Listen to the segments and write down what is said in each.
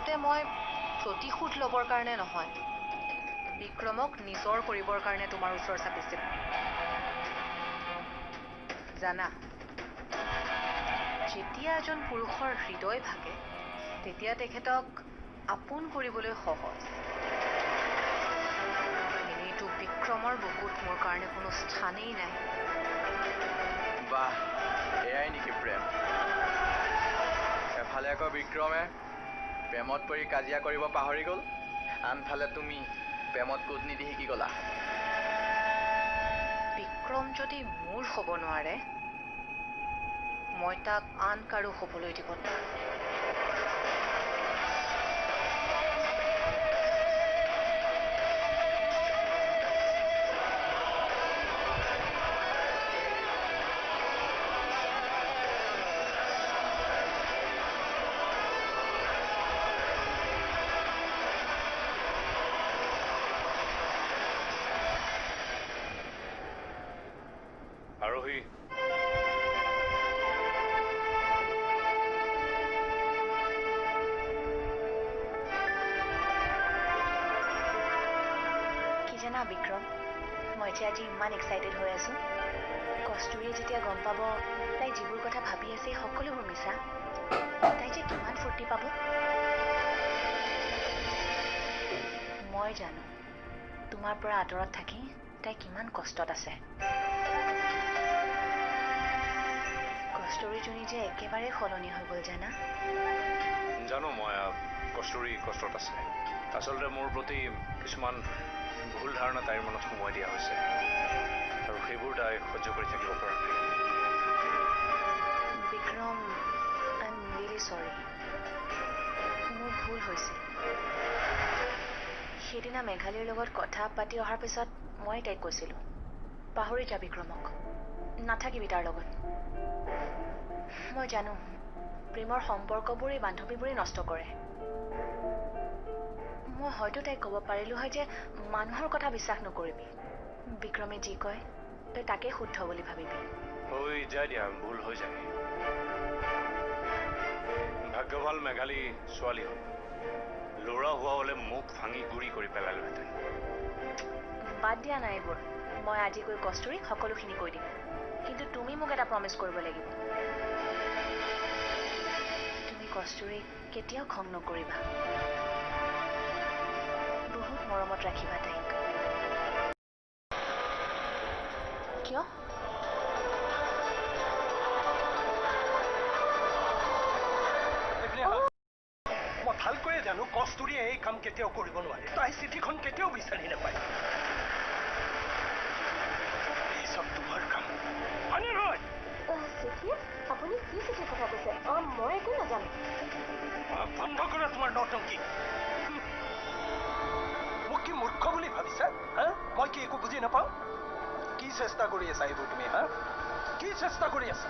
আচলতে মই প্ৰতিশোধ ল'বৰ কাৰণে নহয়, বিক্ৰমক নিজৰ কৰিবৰ কাৰণে তোমাৰ ওচৰ চাপিছিলোঁ। জানা, যেতিয়া এজন পুৰুষৰ হৃদয় ভাগে তেতিয়া তেখেতক আপোন কৰিবলৈ সহজ। এনেইতো বিক্ৰমৰ বুকুত মোৰ কাৰণে কোনো স্থানেই নাই। বাহ, এয়াই নেকি প্ৰেম? এফালে আকৌ বিক্ৰমে প্ৰেমত পৰি কাজিয়া কৰিব পাহৰি গ'ল, আনফালে তুমি প্ৰেমত কূটনীতি শিকি গ'লা। বিক্ৰম যদি মোৰ হ'ব নোৱাৰে, মই তাক আন কাৰো হ'বলৈ দিব নোৱাৰো। আৰোহী, কি জানা বিক্ৰম, মই যে আজি ইমান এক্সাইটেড হৈ আছো। কস্তুৰীয়ে যেতিয়া গম পাব তাই যিবোৰ কথা ভাবি আছে সকলোবোৰ মিছা, তাই যে কিমান ফূৰ্তি পাব। মই জানো তোমাৰ পৰা আঁতৰত থাকি তাই কিমান কষ্টত আছে। কস্তুৰীজনী যে একেবাৰে সলনি হৈ গ'ল জানা। জানো মই, কস্তুৰী কষ্টত আছে। আচলতে মোৰ প্ৰতি কিছুমান ভুল ধাৰণা তাইৰ মনত সোমোৱাই দিয়া হৈছে আৰু সেইবোৰ তাই সহ্য কৰি থাকিব পৰা নাই। Bikram, I am really sorry, মোৰ ভুল হৈছিল। সেইদিনা মেঘালীৰ লগত কথা পাতি অহাৰ পিছত মই তাইক কৈছিলোঁ, পাহৰি যা বিক্ৰমক, নাথাকিবি তাৰ লগত। মই জানো প্ৰেমৰ সম্পৰ্কবোৰ এই বান্ধৱীবোৰেই নষ্ট কৰে। মই হয়তো তাইক ক'ব পাৰিলোঁ হয় যে মানুহৰ কথা বিশ্বাস নকৰিবি, বিক্ৰমে যি কয় তই তাকে শুদ্ধ বুলি ভাবিবি। হৈ যায় দিয়া, ভুল হৈ যায়। ভাগ্য ভাল মেঘালী ছোৱালী হ'ল, ল'ৰা হোৱা হ'লে মোক ভাঙি গুৰি কৰি পেলালোহেঁতেন। বাদ দিয়া নাই এইবোৰ, মই আজি গৈ কস্তুৰীক সকলোখিনি কৈ দিম। কিন্তু তুমি মোক এটা প্ৰমিছ কৰিব লাগিব, তুমি কস্তুৰীক কেতিয়াও খং নকৰিবা, বহুত মৰমত ৰাখিবা তাইক। কিয়? মই ভালকৈয়ে জানো কস্তুৰীয়ে এই কাম কেতিয়াও কৰিব নোৱাৰে, তাই চিঠিখন কেতিয়াও বিচাৰি নাপায়। এই চব তোমাৰ কাম, হয়নে নহয়? চিঠি? আপুনি কি চিঠিৰ কথা কৈছে? মই একো নাজানো। বন্ধ কৰা তোমাৰ নটংকি। মোক কি মূৰ্খ বুলি ভাবিছা? হা, মই কি একো বুজি নাপাওঁ? কি চেষ্টা কৰি আছা এইবোৰ তুমি? হা, কি চেষ্টা কৰি আছা?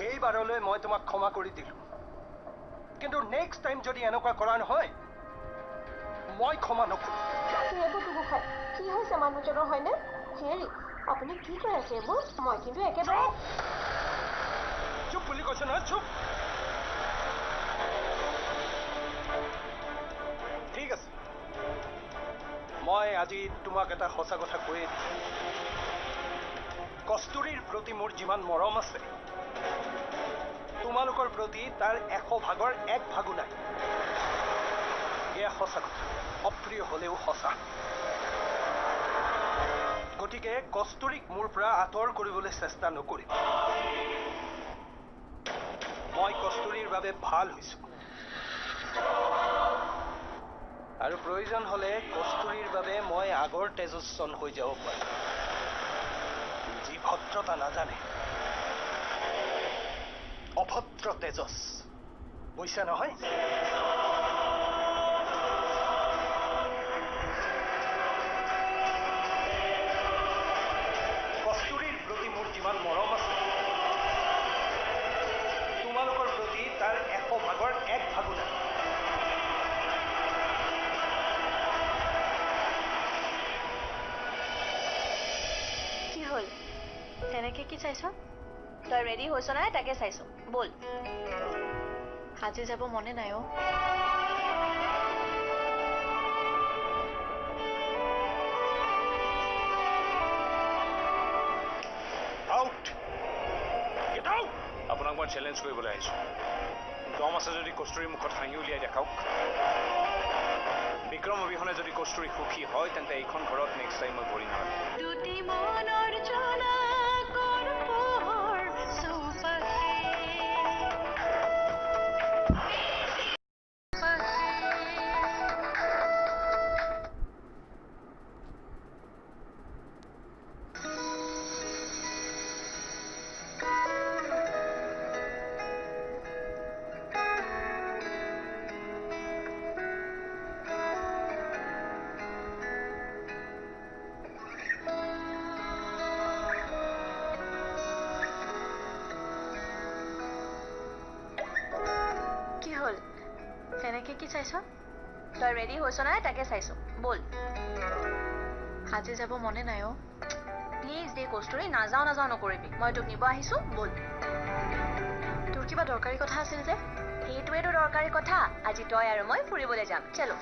এইবাৰলৈ মই তোমাক ক্ষমা কৰি দিলো, কিন্তু নেক্সট টাইম যদি এনেকুৱা কৰা নহয়, মই ক্ষমা নকৰোঁ। কি হৈছে মানুহজনৰ, হয়নে? হেৰি, আপুনি কি কৈ আছে এইবোৰ? মই কিন্তু একেবাৰে চুপ বুলি কৈছো নহয়, চুপ। ঠিক আছে, মই আজি তোমাক এটা সঁচা কথা কৈয়ে দিছো। কস্তুৰীৰ প্ৰতি মোৰ যিমান মৰম আছে, তোমালোকৰ প্ৰতি তাৰ 100 ভাগৰ 1 ভাগো নাই। এয়া সঁচা কথা, অপ্ৰিয় হলেও সঁচা। গতিকে কস্তুৰীক মোৰ পৰা আঁতৰ কৰিবলৈ চেষ্টা নকৰিবা। মই কস্তুৰীৰ বাবে ভাল হৈছো, আৰু প্ৰয়োজন হলে কস্তুৰীৰ বাবে মই আগৰ তেজস্বন হৈ যাব পাৰোঁ, যি ভদ্ৰতা নাজানে, অভদ্ৰ তেজস, বুজিছা নহয়? কস্তুৰীৰ প্ৰতি মোৰ যিমান মৰম আছে, তোমালোকৰ প্ৰতি তাৰ 100 ভাগৰ 1 ভাগো নাই। কি হ'ল, তেনেকে কি চাইছ? তই ৰেডি হৈছ নাই তাকে চাইছো। ব'ল। আজি যাব মনে নাই অ'। Out, get out. আপোনাক মই চেলেঞ্জ কৰিবলৈ আহিছোঁ। দম আছে যদি কস্তুৰীৰ মুখত হাঁহি উলিয়াই দেখাওক। বিক্ৰম অবিহনে যদি কস্তুৰী সুখী হয় তেন্তে এইখন ঘৰত নেক্সট টাইম মই ভৰি নাৰাখোঁ। দুটি মনৰ জোনাকৰ পোহৰ চৌপাশে। কি হ'ল, সেনেকে কি চাইছ? তই ৰেডি হৈছ নাই তাকে চাইছো। ব'ল। আজি যাব মনে নাই অ'। প্লিজ দে কস্তুৰী, নাযাওঁ নাযাওঁ নকৰিবি। মই তোক নিব আহিছো, ব'ল। তোৰ কিবা দৰকাৰী কথা আছিল যে? সেইটোৱেতো দৰকাৰী কথা। আজি তই আৰু মই ফুৰিবলৈ যাম, চলো।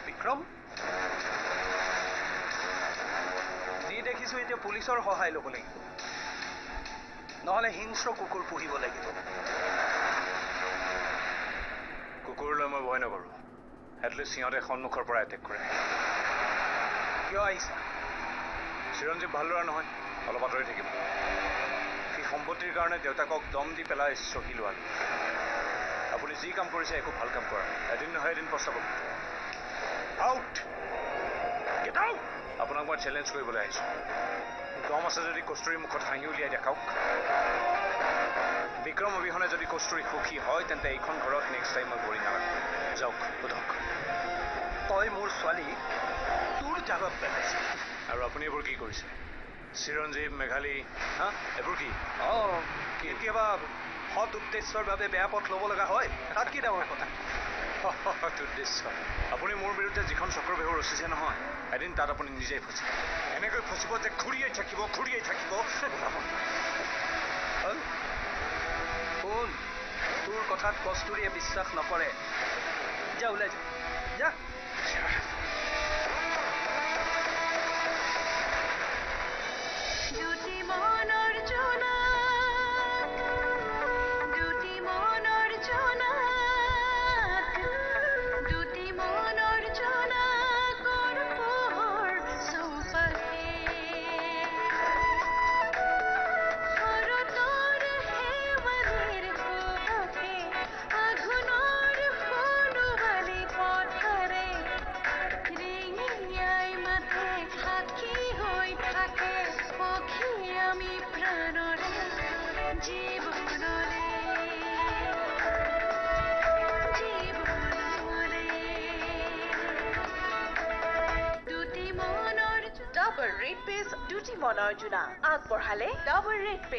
বিক্ৰম, যি দেখিছো এতিয়া পুলিচৰ সহায় ল'ব লাগিব, নহ'লে হিংস্ৰ কুকুৰ পুহিব লাগিব। কুকুৰলৈ মই ভয় নকৰোঁ। এটলিষ্ট সিহঁতে সন্মুখৰ পৰা এটেক কৰে। কিয় আহিছা? চিৰঞ্জীৱ ভাল ল'ৰা নহয়, অলপ আঁতৰি থাকিব। সি সম্পত্তিৰ কাৰণে দেউতাকক দম দি পেলাই চহী লোৱালে। আপুনি যি কাম কৰিছে একো ভাল কাম কৰা নাই। এদিন নহয় এদিন পস্তাব। Out, get out. আপোনাক মই চেলেঞ্জ কৰিবলৈ আহিছোঁ। দম আছে যদি কস্তুৰীৰ মুখত হাঁহি উলিয়াই দেখাওক। বিক্ৰম অবিহনে যদি কস্তুৰী সুখী হয় তেন্তে এইখন ঘৰত নেক্সট টাইম মই ভৰি নাৰাখোঁ। যাওক, সোধক। তই মোৰ ছোৱালীক তোৰ জালত পেলাইছ। আৰু আপুনি এইবোৰ কি কৰিছে? চিৰঞ্জীৱ, মেঘালী, হা, এইবোৰ কি? অঁ, কেতিয়াবা সৎ উদ্দেশ্যৰ বাবে বেয়া পথ ল'ব লগা হয়, তাত কি ডাঙৰ কথা? সৎ উদ্দেশ্য? আপুনি মোৰ বিৰুদ্ধে যিখন চক্ৰবেহু ৰচিছে নহয়, এদিন তাত আপুনি নিজেই ফচিব। এনেকৈ ফচিব যে ঘূৰিয়াই থাকিব, ঘূৰিয়াই থাকিব। শুন, তোৰ কথাত কস্তুৰীয়ে বিশ্বাস নকৰে। যা, ওলাই যা, যা। দুটি মনৰ জোনাক, দুটি মনৰ জোনাক, দুটি মনৰ জোনাকৰ পোহৰ চৌপাশে। শৰতৰ শেৱালিৰ সুবাসে, আঘোণৰ সোণোৱালী পথাৰে ৰিঙিয়াই মাতে, সাক্ষী হৈ থাকে সখী আমি প্ৰাণৰে জীৱনৰে, জীৱনৰে। দুটি মনৰ ডাবৰ ৰেড পেষ্ট দুটি মনৰ জোনা আগবঢ়ালে ডাবৰ ৰেড পেষ্ট।